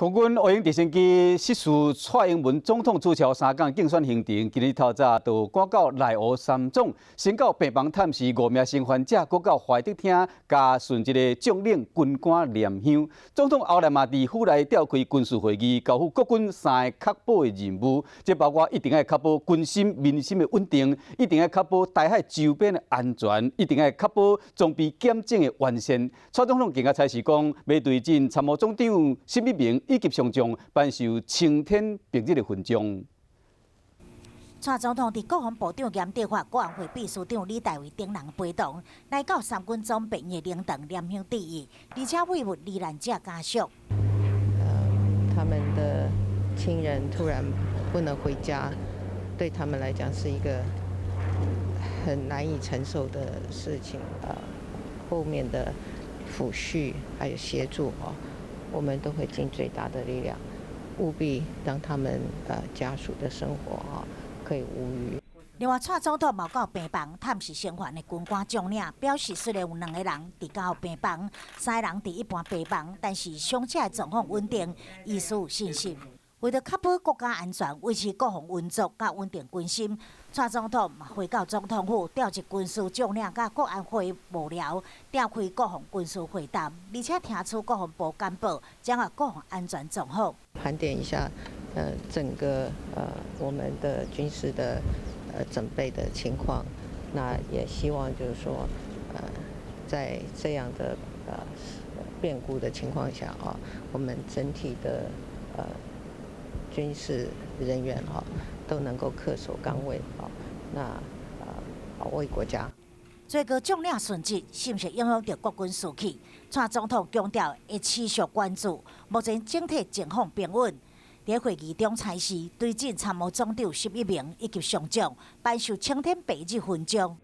空軍烏鷹直升機失事，蔡英文總統取消三工競選行程，今日透早就趕到內湖三總，先到病房探視五名生還者，閣到懷德廳共殉職的將領軍官念香。總統後來嘛佇府內召開軍事會議，交付國軍三个確保的任務，這包括一定愛確保軍心民心的穩定，一定愛確保台海周邊的安全，一定愛確保裝備檢整的完善。蔡總統更加差示講，欲對陣參謀總長沈一鳴以及上將頒授青天白日的勳章。蔡總統佇國防部長嚴德發、國安會秘書長李大維等人陪同，來到三軍總病院的靈堂念香致意，而且慰問罹難者家屬。他們的親人突然不能回家，對他們來講是一個很難以承受的事情。後面的撫恤還有協助啊，我們都會盡最大的力量，務必讓他們家屬的生活啊可以無虞。另外，蔡總統嘛到病房探視生還的軍官將領，表示雖然有兩个人佇加護病房，三个人佇一般病房，但是傷者的狀況穩定，醫師有信心。為著確保國家安全、維持國防運作佮穩定軍心，蔡總統嘛回到總統府調集軍事將領佮國安會幕僚，召開國防軍事會談，而且聽取國防部簡報，掌握國防安全狀況。盤點一下，整個我們的軍事的準備的情況，那也希望就是說，在這樣的變故的情況下啊，我們整體的軍事人員哈都能夠恪守崗位啊，那保衛國家。最高將領殉職，是毋是影響著國軍士氣？蔡總統強調會持續關注，目前整體情況平穩。佇會議中差示，對陣參謀總長沈一鳴以及上將頒授青天白日勳章。